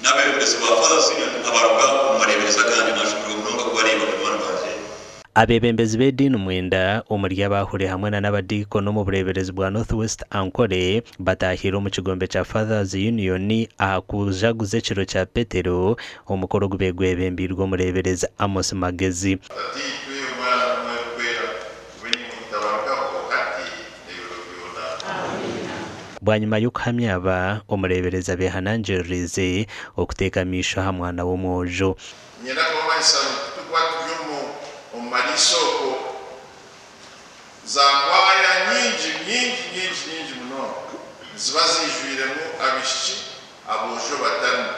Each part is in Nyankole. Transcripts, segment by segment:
N'abeebembezi ba Fathers Union abaruga omu mareeberezi agandi naashemererwa munonga kubareeba banywani bangye. Abeebembezi b'ediini mwenda omuri Abahuri hamwe na n'abadiikoni omu bureeberezi bwa North West Ankole bataahiire omu kigombe kya Fathers Union aha kujaguza ekiro kya Petero, omukoro ogubaire gwebembeirwe omureeberezi Amos Magezi. Tataitwe, Omwana n'Omwoyo Orikwera, mube niimwe mutabarugaho hati n'ebiro byona. Amiina. Bwanyima y'okuhamya aba, omureeberezi abeehanangiririize okuteeka amaisho aha mwana w'omwojo. Niinyenda kubamanyisa ngu ku turikuba turi omu omu mariisa okwo, zaakwaya nyingi, nyingi, nyingi, nyingi munonga niziba ziijwiremu abaishiki aboojo batarimu.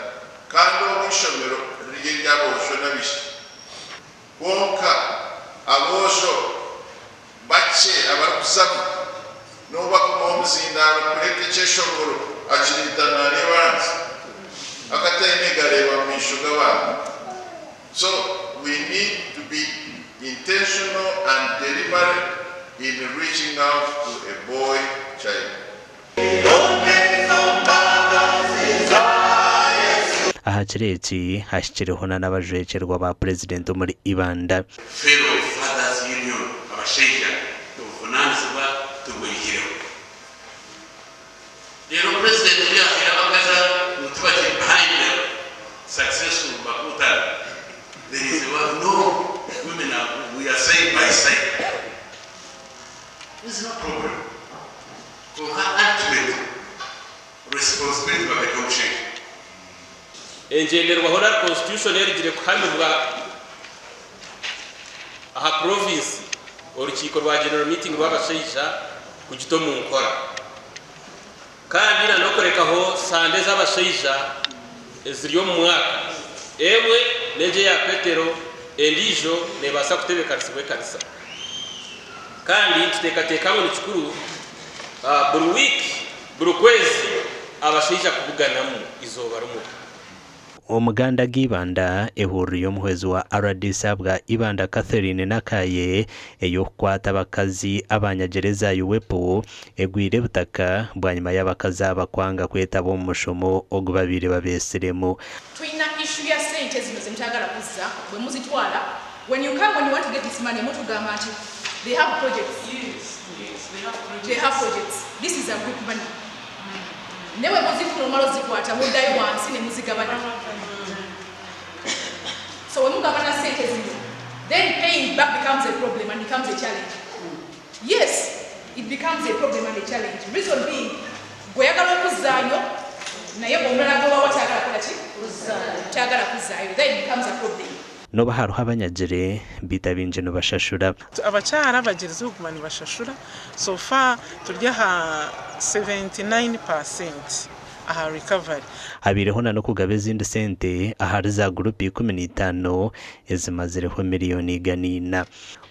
Kandi obu eishomero riri ery'aboojo n'abaishiki. Kwonka aboojo bakye abarikuzamu, n'obu bakumuha omuzindaaro kureeta ekyeshongoro, akireeta naareeba ahansi, akataine gareeba mu maisho g'abantu. So we need to be intentional and deliberate in reaching out to a boy child. Aha kiro eki hahikireho na n'abajwekyerwa ba Purezidenti omuri Ibanda. Fellow Fathers Union abashaija obuvunanizibwa tubweihireho. Reero President obu yahaire abakazi ngu tibakiri behind the successful bakuutana there is a word no women are we are side by side there is no problem kwonka ultimately responsibility bakagiha omushaija. Engyenderwaho nari Constitution erugire kuhamibwa aha Province, orukiiko rwa General Meeting rw'abashaija kugita omu nkora kandi na n'okurekaho Sande z'abashaija eziri omu mwaka, emwe n'egyo eya Petero endiijo neebaasa kutebekanisibwa ekanisa. Kandi nituteekateeka ngu nikikuru buri wiiki, buri kwezi abashaija kubuganamu eizooba rimwe. Omuganda g'Ibanda ehururu y'omuhwezi wa rdc ahabwa Ibanda Catherine Nakaye ey'okukwata abakazi abanyagyereza UWEPO egwire ebutaka bwanyima y'abakazi aba kwanga kwetaba omu mushomo ogu babaire babeetsiremu. Tulina issue ya sente zino zemutayagala kuzza bwemuzitwala when you come when you want to get this money mutugamba nti they have projects they have projects this is a group money Naye bwe muzifuna omala ozikwata muddayo wansi ne muzigabana. So bwe mugabana ssente zino then paying back becomes a problem and becomes a challenge. Yes, it becomes a problem and a challenge. Reason being gwe oyagala okuzzaayo naye omulala gwewawa tayagala kukola ki? Tayagala kuzzaayo then it becomes a problem. N'obu hariho abanyagire, beitu abaingi nibashashura. Abakyara bagyerizeho kuguma nibashashura, so far turi aha 79 per cent aha recovery. Habaireho na n'okugaba ezindi sente ahari za guruupu 15 ezimazireho miriyoni 400.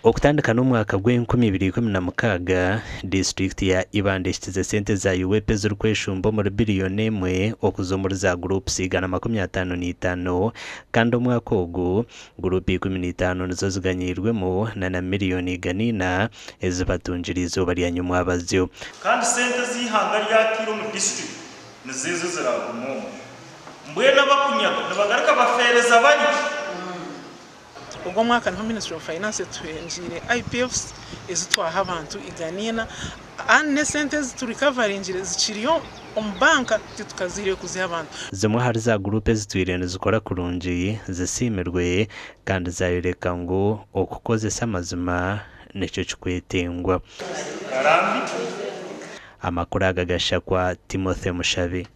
Okutandika n'omwaka gw'enkumi ibiri ikumi na mukaaga, disiturikiti ya Ibanda ehikize sente za UWEP ezirikweshumba omuri biriyoni emwe okuza omuri za guruupusi 155 kandi omwaka ogu, guruupu 15 nizo ziganyiirwemu na na miriyoni 400 ezi batungire eizooba rya nyomwabazyo. Kandi sente ezi eihanga ryataire omu disiturikiti nizo ezo eziragume omwo. Mbwenu abakunyaga nibagaruka bafeereza bari. Ogu omwaka niho Ministry of Finance etuhengiire IPFs ezi twaha abantu 400 and n'esente ezi turikavaringire zikiri omu banka titukaziireyo kuziha abantu. Zimwe ahari za guruupu ezitwire nizikora kurungi zisiimirwe kandi zaayoreka ngu okukozesa amazima nikyo kikwetengwa. Karambi. Amakuru aga gashakwa Timothy Mushabe.